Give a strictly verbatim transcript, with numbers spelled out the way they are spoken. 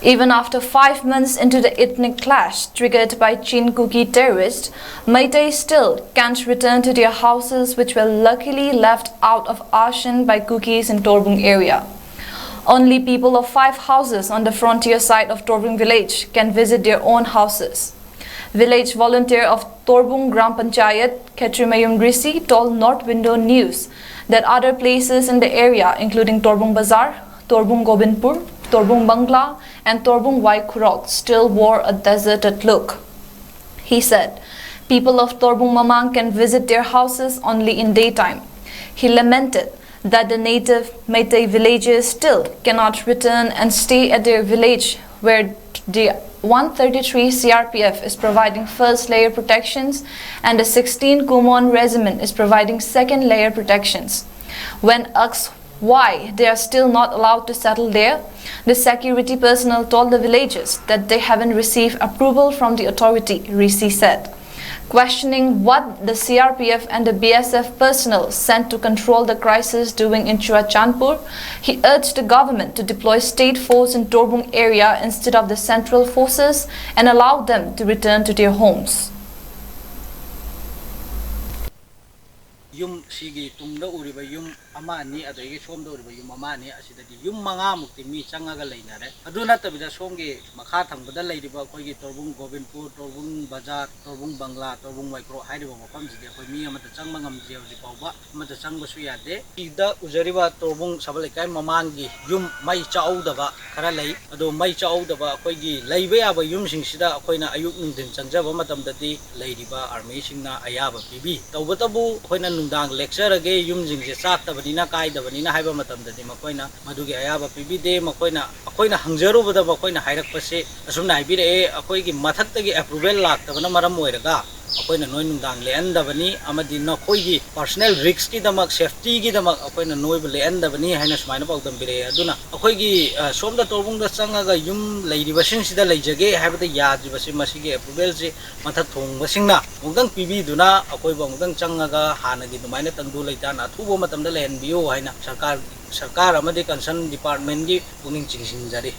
Even after five months into the ethnic clash triggered by Chin Kuki terrorists, Meitei still can't return to their houses, which were luckily left out of Ashin by Kukis in Torbung area. Only people of five houses on the frontier side of Torbung village can visit their own houses. Village volunteer of Torbung Gram Panchayat, Khetrimayum Risi, told North Window News that other places in the area, including Torbung Bazar, Torbung Gobindpur, Torbung Bangla, and Torbung Waikhurok, still wore a deserted look. He said people of Torbung Mamang can visit their houses only in daytime. He lamented that the native Meitei villagers still cannot return and stay at their village, where the one thirty-three C R P F is providing first layer protections and the sixteen Kumon Regiment is providing second layer protections. When asked why they are still not allowed to settle there, the security personnel told the villagers that they haven't received approval from the authority, Risi said. Questioning what the C R P F and the B S F personnel sent to control the crisis doing in Churachandpur, he urged the government to deploy state force in Torbung area instead of the central forces and allow them to return to their homes. ꯌꯨꯝ ꯁꯤꯒꯤ ꯇꯨꯡꯗ ꯎꯔꯤꯕ ꯌꯨꯝ ꯑꯃ ꯑꯅꯤ, ꯑꯗꯒꯤ ꯁꯣꯝꯗ ꯎꯔꯤꯕ ꯌꯨꯝ ꯑꯃ ꯑꯅꯤ ꯑꯁꯤꯗꯗꯤ ꯌꯨꯝ ꯃꯉꯥꯃꯨꯛꯇꯤ ꯃꯤ ꯆꯪꯉꯒ ꯂꯩꯅꯔꯦ꯫ ꯑꯗꯨ ꯅꯠꯇꯕꯤꯗ ꯁꯣꯝꯒꯤ ꯃꯈꯥ ꯊꯪꯕꯗ ꯂꯩꯔꯤꯕ ꯑꯩꯈꯣꯏꯒꯤ ꯇꯣꯔꯕꯨꯡ ꯒꯣꯕꯤꯟꯄꯨꯔ, ꯇꯣꯔꯕꯨꯡ ꯕꯖꯥꯔ, ꯇꯣꯔꯕꯨꯡ ꯕꯪꯒ꯭ꯂꯥ, ꯇꯣꯔꯕꯨꯡ ꯋꯥꯏꯈ꯭ꯔꯣꯛ ꯍꯥꯏꯔꯤꯕ ꯃꯐꯝꯁꯤꯗꯤ ꯑꯩꯈꯣꯏ ꯃꯤ ꯑꯃꯠꯇ ꯆꯪꯕ ꯉꯝꯗ꯭ꯔꯤ ꯍꯧꯖꯤꯛ ꯐꯥꯎꯕ꯫ ꯑꯃꯠꯇ ꯆꯪꯕꯁꯨ ꯌꯥꯗꯦ꯫ ꯁꯤꯗ ꯎꯖꯔꯤꯕ ꯇꯣꯔꯕꯨꯡ ꯁꯕꯜ ꯂꯩꯀꯥꯏ ꯃꯃꯥꯡꯒꯤ ꯌꯨꯝ ꯃꯩ ꯆꯥꯛꯍꯧꯗꯕ ꯈꯔ ꯂꯩ꯫ ꯑꯗꯣ ꯃꯩ ꯆꯥꯛꯍꯧꯗꯕ ꯑꯩꯈꯣꯏꯒꯤ ꯂꯩꯕ ꯌꯥꯕ ꯌꯨꯝꯁꯤꯡꯁꯤꯗ ꯑꯩꯈꯣꯏꯅ ꯑꯌꯨꯛ ꯅꯨꯡꯊꯤꯟ ꯆꯪꯖꯕ ꯃꯇꯝꯗꯗꯤ ꯂꯩꯔꯤꯕ ꯑꯥꯔꯃꯤꯁꯤꯡꯅ ꯑꯌꯥꯕ ꯄꯤꯕꯤ꯫ ꯇꯧꯕꯇꯕꯨ ꯑꯩꯈꯣꯏꯅ ꯅꯨꯡꯗꯥꯡ ꯂꯦꯛꯆꯔꯒꯦ, ꯌꯨꯝꯁꯤꯡꯁꯦ ꯆꯥꯛꯇꯕꯅꯤꯅ, ꯀꯥꯏꯗꯕꯅꯤꯅ ꯍꯥꯏꯕ ꯃꯇꯝꯗꯗꯤ ꯃꯈꯣꯏꯅ ꯃꯗꯨꯒꯤ ꯑꯌꯥꯕ ꯄꯤꯕꯤꯗꯦ꯫ ꯃꯈꯣꯏꯅ, ꯑꯩꯈꯣꯏꯅ ꯍꯪꯖꯔꯨꯕꯗ ꯃꯈꯣꯏꯅ ꯍꯥꯏꯔꯛꯄꯁꯦ ꯑꯁꯨꯝꯅ ꯍꯥꯏꯕꯤꯔꯛꯑꯦ, "ꯑꯩꯈꯣꯏꯒꯤ ꯃꯊꯛꯇꯒꯤ ꯑꯦꯄ꯭ꯔꯨꯚꯦꯜ ꯂꯥꯛꯇꯕꯅ ꯃꯔꯝ ꯑꯣꯏꯔꯒ ꯑꯩꯈꯣꯏꯅ ꯅꯣꯏ ꯅꯨꯡꯗꯥꯡ ꯂꯦꯛꯍꯟꯗꯕꯅꯤ, ꯑꯃꯗꯤ ꯅꯈꯣꯏꯒꯤ ꯄꯔꯁꯣꯅꯦꯜ ꯔꯤꯛꯁꯀꯤꯗꯃꯛ, ꯁꯦꯐꯇꯤꯒꯤꯗꯃꯛ ꯑꯩꯈꯣꯏꯅ ꯅꯣꯏꯕꯨ ꯂꯦꯛꯍꯟꯗꯕꯅꯤ" ꯍꯥꯏꯅ ꯁꯨꯃꯥꯏꯅ ꯄꯥꯎꯗꯝ ꯄꯤꯔꯛꯑꯦ꯫ ꯑꯗꯨꯅ ꯑꯩꯈꯣꯏꯒꯤ, ꯑ, ꯁꯣꯝꯗ ꯇꯣꯔꯕꯨꯡꯗ ꯆꯪꯉꯒ ꯌꯨꯝ ꯂꯩꯔꯤꯕꯁꯤꯡꯁꯤꯗ ꯂꯩꯖꯒꯦ ꯍꯥꯏꯕꯗ ꯌꯥꯗ꯭ꯔꯤꯕꯁꯤ ꯃꯁꯤꯒꯤ ꯑꯦꯄ꯭ꯔꯨꯚꯦꯜꯁꯤ ꯃꯊꯛ ꯊꯣꯡꯕꯁꯤꯡꯅ ꯑꯃꯨꯛꯇꯪ ꯄꯤꯕꯤꯗꯨꯅ ꯑꯩꯈꯣꯏꯕꯨ ꯑꯃꯨꯛꯇꯪ ꯆꯪꯉꯒ ꯍꯥꯟꯅꯒꯤ ꯑꯗꯨꯃꯥꯏꯅ ꯇꯪꯗꯨ ꯂꯩꯇꯥꯅ ꯑꯊꯨꯕ ꯃꯇꯝꯗ ꯂꯩꯍꯟꯕꯤꯌꯨ ꯍꯥꯏꯅ ꯁꯔꯀꯥꯔ, ꯁꯔꯀꯥꯔ ꯑꯃꯗꯤ ꯀꯟꯁꯔꯟ ꯗꯤꯄꯥꯔꯠꯃꯦꯟꯒꯤ ꯄꯨꯛꯅꯤꯡ ꯆꯤꯡꯁꯤꯟꯖꯔꯤ꯫